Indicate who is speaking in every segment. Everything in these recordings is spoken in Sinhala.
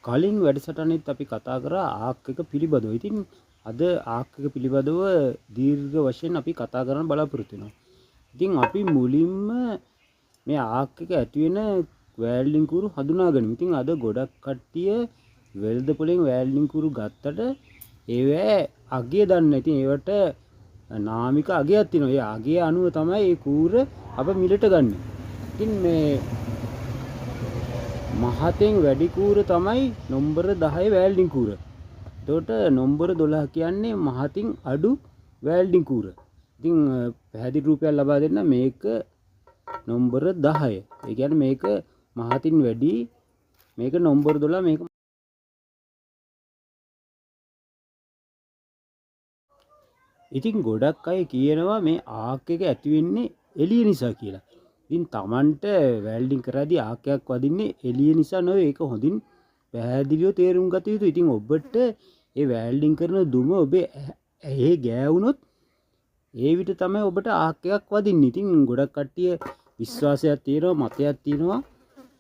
Speaker 1: කලින් වැඩසටහනෙත් අපි කතා කරා ආක් එක පිළිබඳව. ඉතින් අද ආක් එක පිළිබඳව දීර්ඝ වශයෙන් අපි කතා කරන්න බලාපොරොත්තු වෙනවා. ඉතින් අපි මුලින්ම මේ ආක් එක ඇති වෙන වැල්ඩින් කූරු හඳුනා ගනිමු. ඉතින් අද ගොඩක් කට්ටිය වෙළඳ පොලෙන් වැල්ඩින් කූරු ගත්තට ඒවැ අගය දන්නේ නැහැ. ඉතින් ඒවට නාමික අගයක් තියෙනවා. ඒ අගය අනුව තමයි ඒ කූර අප මිලට ගන්නෙ. ඉතින් මේ මහතෙන් වැඩි කූර තමයි නොම්බර 10 වැල්ඩින් කූර. එතකොට නොම්බර 12 කියන්නේ මහතින් අඩු වැල්ඩින් කූර. ඉතින් පැහැදිලි රූපයක් ලබා දෙන්න මේක නොම්බර 10. ඒ කියන්නේ මේක මහතින් වැඩි, මේක නොම්බර 12, මේක ඉතින් ගොඩක් අය කියනවා මේ ආක් එක ඇති වෙන්නේ එළිය නිසා කියලා. ඉතින් Tamanට වැල්ඩින් කරද්දී ආක් එකක් වදින්නේ එළිය නිසා නෙවෙයි, ඒක හොඳින් පැහැදිලිව තේරුම් ගත යුතුයි. ඉතින් ඔබට ඒ වැල්ඩින් කරන දුම ඔබේ ඇහි ගෑවුනොත් ඒ විට තමයි ඔබට ආක් එකක් වදින්නේ. ඉතින් ගොඩක් කට්ටිය විශ්වාසයක් තියෙනවා, මතයක් තියෙනවා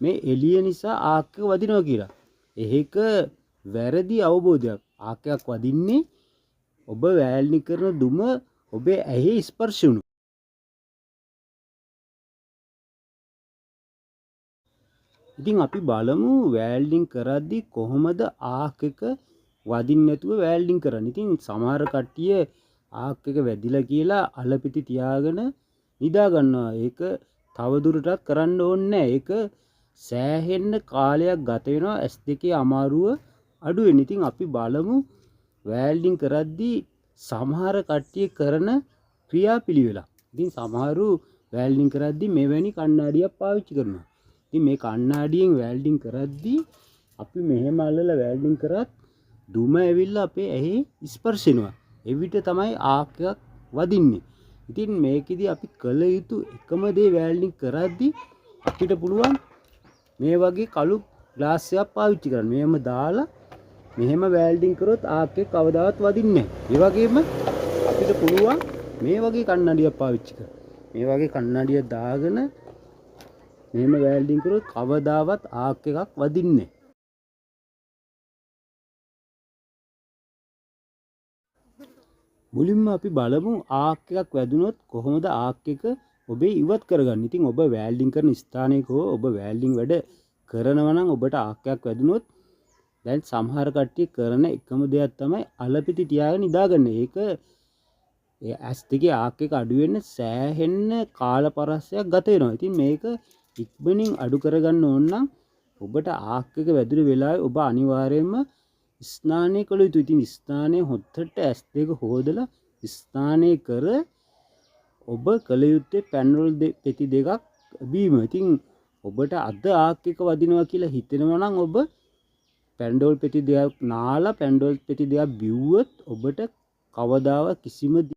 Speaker 1: මේ එළිය නිසා ආක් එක වදිනවා කියලා. ඒක වැරදි අවබෝධයක්. ආක් එකක් වදින්නේ ඔබ වැල්ඩින් කරන දුම ඔබේ ඇහි ස්පර්ශ වුණු. ඉතින් අපි බලමු වැල්ඩින් කරද්දි කොහොමද ආක් එක වදින්න නැතුව වැල්ඩින් කරන්නේ. ඉතින් සමහර කට්ටිය ආක් එක වැදිලා කියලා අලපිටි තියාගෙන නිදා ගන්නවා. ඒක තවදුරටත් කරන්න ඕනේ නෑ. ඒක සෑහෙන්න කාලයක් ගත වෙනවා ඇස් දෙකේ අමාරුව අඩු වෙන්න. ඉතින් අපි බලමු වැල්ඩින් කරද්දි සමහර කට්ටිය කරන ක්‍රියාපිළිවෙලක්. ඉතින් සමහරු වැල්ඩින් කරද්දි මෙවැනි කණ්ණාඩියක් පාවිච්චි කරනවා. ඉතින් මේ කණ්ණාඩියෙන් වැල්ඩින් කරද්දි අපි මෙහෙම අල්ලලා වැල්ඩින් කරත් දුම ඇවිල්ලා අපේ ඇහි ස්පර්ශ වෙනවා. එවිට තමයි ආක් එකක් වදින්නේ. ඉතින් මේකෙදි අපි කළ යුතු එකම දේ වැල්ඩින් කරද්දි අපිට පුළුවන් මේ වගේ කළු ග්ලාස් එකක් පාවිච්චි කරන්න. මෙහෙම දාලා මෙහෙම වැල්ඩින් කරොත් ආක් එක කවදාවත් වදින්නේ නැහැ. ඒ වගේම අපිට පුළුවන් මේ වගේ කණ්ණාඩියක් පාවිච්චි කරන්න. මේ වගේ කණ්ණාඩියක් දාගෙන මෙහෙම වැල්ඩින් කරොත් කවදාවත් ආක් එකක් වදින්නේ නැහැ. මුලින්ම අපි බලමු ආක් එකක් වැදුනොත් කොහොමද ආක් එක ඔබේ ඉවත් කරගන්නේ. ඉතින් ඔබ වැල්ඩින් කරන ස්ථානයක හෝ ඔබ වැල්ඩින් වැඩ කරනවා නම් ඔබට ආක් එකක් වැදුනොත් දැන් සමහර කට්ටිය කරන එකම දෙයක් තමයි අලපිටි තියාගෙන නිදාගන්න. ඒක ඒ ඇස් දෙකේ ආක් එක අඩු වෙන්න සෑහෙන්න කාල පරස්සයක් ගත වෙනවා. ඉතින් මේක ඉක්මනින් අඩු කරගන්න ඕන නම් ඔබට ආක් එක වැදුන වෙලාවේ ඔබ අනිවාර්යයෙන්ම ස්නානය කළ යුතුයි. ඉතින් ස්නානය හොද්දට ඇස් දෙක හොදලා ස්නානය කර ඔබ කළ යුත්තේ පැන්රෝල් පෙති දෙකක් බීම. ඉතින් ඔබට අද ආක් එක වදිනවා කියලා හිතෙනවා නම් ඔබ පැන්ඩෝල් පෙති දෙකක් නාලා පැන්ඩෝල් පෙති දෙකක් බිව්වොත් ඔබට කවදාවත් කිසිම